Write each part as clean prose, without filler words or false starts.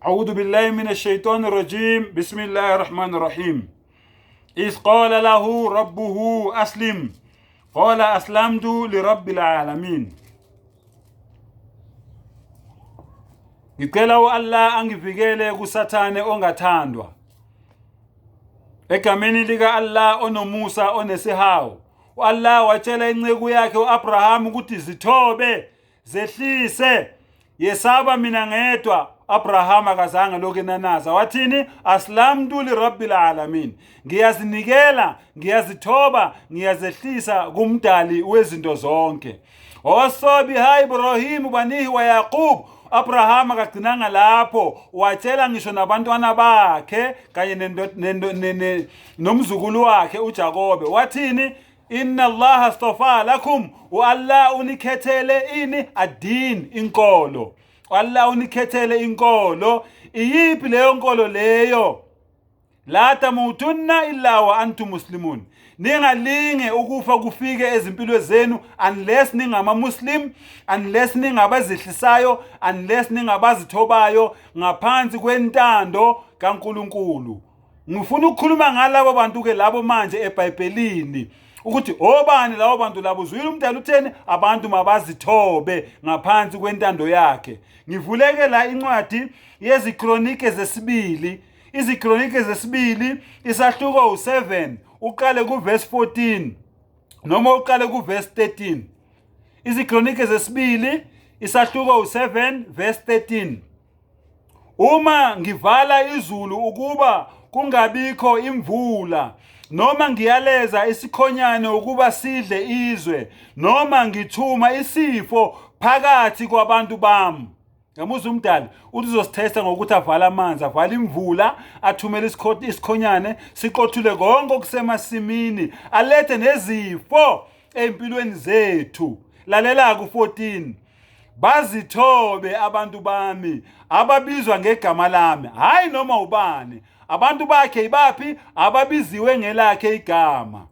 أعوذ بالله من الشيطان الرجيم بسم الله الرحمن الرحيم إذ قال له ربه أسلم قال أسلمت لرب العالمين. Ngicela u-Allah angivikele kuSathane ongathandwa. Egameni lika-Allah onomusa onesihawu. U-Allah watshela inceku yakhe u-Abraham ukuthi zithobe, zehlise, yesaba mina ngedwa. Abraham akazange lokhu enanaza, wathini? Aslamtu lirabbil alamin, ngiyazinikela, ngiyazithoba, ngiyazehlisa kumdali wezinto zonke. Wawasa biha Ibrahimu banihi wa Yaqub. Abraham akagcinanga lapho, watshela ngisho nabantwana bakhe kanye nomzukulu wakhe uJakobe, wathini? Inna Allaha astafa lakum, u-Allah unikhethele ini? Adin, inkolo. Allah unikhethele inkolo. Iyiphi leyo nkolo leyo? La tamutunna illa wa antum muslimun, ningalinge ukufa kufike ezimpilweni zenu unless ningama-muslim, unless ningabazehlisayo, unless ningabazithobayo ngaphansi kwentando kaNkulunkulu. Ngifuna ukukhuluma ngalabo bantu-ke labo manje eBhayibhelini, ukuthi obani labo bantu labo. Uzwile umdala utheni? Abantu mabazithobe ngaphansi kwentando yakhe. Ngivuleke la incwadi yeziKronike zesibili, iziKronike zesibili isahluko u7, uqale kuverse 14 noma uqale kuverse 13. IziKronike zesibili isahluko u7 verse 13. Uma ngivala izulu ukuba kungabikho imvula, noma ngiyaleza isikhonyane ukuba sidle izwe, noma ngithuma isifo phakathi kwabantu bami. Yamuzwa umdali uthi uzosithesta ngokuthi avale amanzi, avale imvula, athumele isikhonyane siqothule konke okusemasimini, alethe nezifo ey'mpilweni zethu. Lalela ku-14. Bazithobe abantu bami ababizwa ngegama lami, hhayi noma ubani. Abantu bakhe ibaphi? Ababiziwe ngelakhe igama.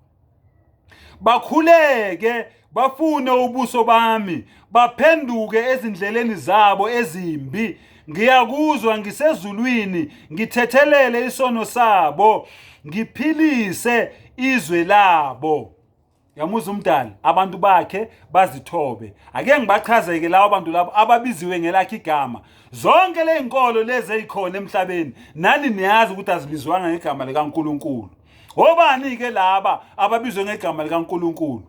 Bakhuleke, bafune ubuso bami, baphenduke ezindleleni zabo ezimbi. Ngiyakuzwa ngisezulwini, ngithethelele isono sabo, ngiphilise izwe labo. Yamuzwa umdali, abantu bakhe bazithobe. Ake ngibachazeke labo bantu labo ababiziwe ngelakhe igama. Zonke le nkolo lezi ezikhona emhlabeni, nani niyazi ukuthi azibizwanga ngegama likaNkulunkulu. Obani-ke laba ababizwe ngegama likaNkulunkulu?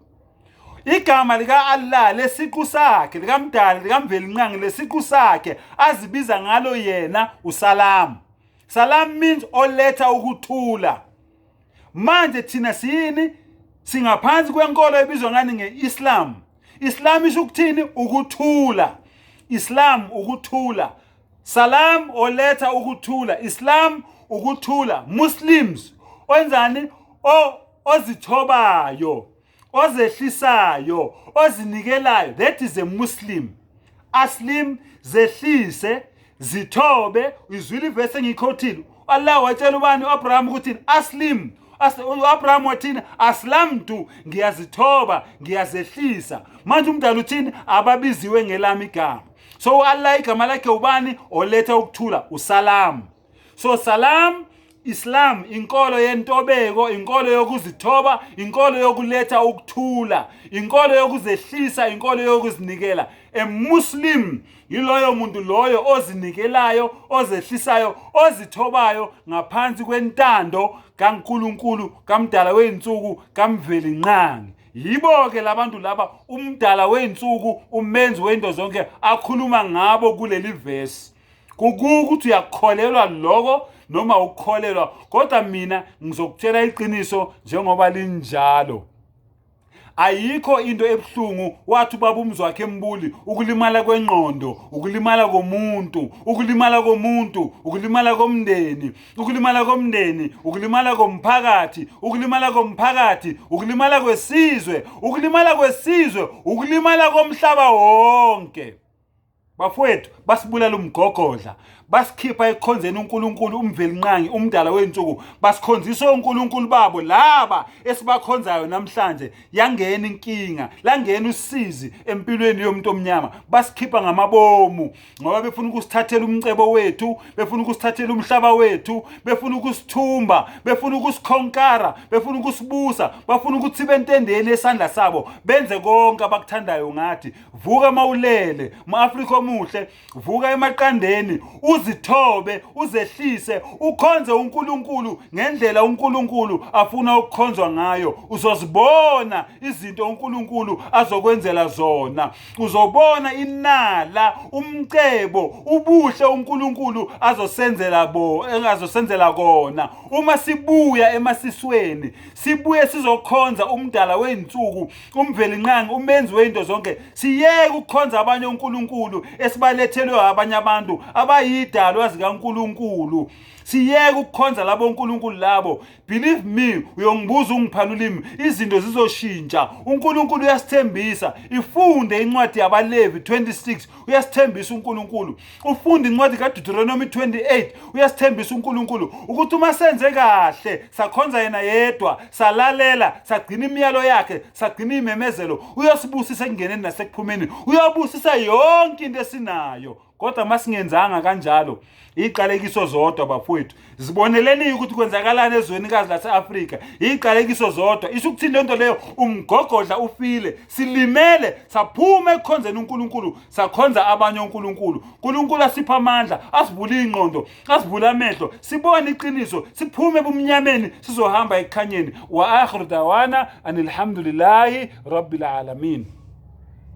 Igama lika-Allah lesiqu sakhe, likaMdali, likaMvelinqangi, lesiqu sakhe azibiza ngalo yena uSalam. Salam means oletha ukuthula. Manje thina siyini? Singaphansi kwenkolo ebizwa ngani? Nge-Islam. Islam isho ukuthini? Ukuthula. Islam ukuthula. Salam oletha ukuthula. Islam ukuthula. Muslims wenzani? O ozithobayo, ozehlisayo, ozinikelayo. That is a Muslim. Aslim, zehlise, zithobe. Izwile ivesi engiyikhothile. Allah watshela ubani? uAbraham ukuthi aslim. uAbraham wathini? Aslamtu, ngiyazithoba, ngiyazehlisa. Manje umdala uthini? Ababiziwe ngelami igama. So uAllah igama lakhe ubani? Oletha ukuthula, uSalam. So salam, Islam, inkolo yentobeko, inkolo yokuzithoba, inkolo yokuletha ukuthula, inkolo yokuzehlisa, inkolo yokuzinikela. A Muslim yiloyo muntu loyo ozinikelayo, ozehlisayo, ozithobayo ngaphansi kwentando kaNkulunkulu, kamdala wey'nsuku, kaMvelinqangi. Yibo-ke labantu laba umdala wey'nsuku, umenzi wento zonke akhuluma ngabo kuleli vesi. Kukuthi uyakukholelwa lokho noma ukukholelwa, kodwa mina ngizokutshela iqiniso njengoba linjalo. Ayikho into ebuhlungu, wathi ubaba uMzwakhe Mbuli, ukulimala kwengqondo, ukulimala komuntu, ukulimala komuntu, ukulimala komndeni, ukulimala komndeni, ukulimala komphakathi, ukulimala komphakathi, ukulimala kwesizwe, ukulimala kwesizwe, ukulimala komhlaba wonke. Bafowethu, Basibulala umgogodla, basikhipha ekukhonzeni uNkulunkulu uMvelinqangi umdala wezinsuku, basikhonzisa onkulunkulu babo laba esibakhonzayo namhlanje. Yangena inkinga, langena usizi empilweni yomuntu omnyama. Basikhipha ngamabomu ngoba befuna ukusithathela umcebo wethu, befuna ukusithathela umhlaba wethu, befuna ukusithumba, befuna ukusikhonkara, befuna ukusibusa, bafuna ukuthi bentendeni esandla sabo, benze konke abakuthandayo ngathi. Vuka mawulele, mu-Afrika omuhle, vuka emaqandeni, uzithobe, uzehlise, ukhonze uNkulunkulu ngendlela uNkulunkulu afuna ukukhonzwa ngayo. Uzozibona izinto uNkulunkulu azokwenzela zona. Uzobona inala, umcebo, ubuhle uNkulunkulu azosenzela bo, azosenzela kona. Uma sibuya emasisweni, sibuye sizokhonza umdala wezinsuku, uMvelinqangi, umenzi wezinto zonke. Siyeke ukukhonza abanye onkulunkulu esibalethelwe abanye abantu abayidalwa zikaNkulunkulu. Siyeke ukukhonza labo onkulunkulu labo. Believe me, uyongibuza ungiphana ulimi, izinto zizoshintsha. UNkulunkulu uyasithembisa. Ifunde incwadi yabaLevi 26, uyasithembisa uNkulunkulu. Ufunde incwadi kaDeuteronomy 28, uyasithembisa uNkulunkulu ukuthi uma senze kahle, sakhonza yena yedwa, salalela, sagcina imiyalo yakhe, sagcina imemezelo, uyosibusisa ekungeneni nasekuphumeni, uyobusisa yonke into esinayo. Kodwa masingenzanga kanjalo, iqalekiso zodwa bafowethu. Ziboneleni ukuthi kwenzakalani ezwenikazi lase-Afrika. Iqalekiso zodwa. Isho ukuthini lento leyo? Umgogodla ufile, silimele, saphuma ekukhonzeni uNkulunkulu, sakhonza abanye onkulunkulu. uNkulunkulu asipha amandla, asivule ingqondo, asivule amehlo, sibone iqiniso, siphume ebumnyameni, sizohamba ekukhanyeni. Wa akhiru dawana anilhamdulillahi rabbil alamin.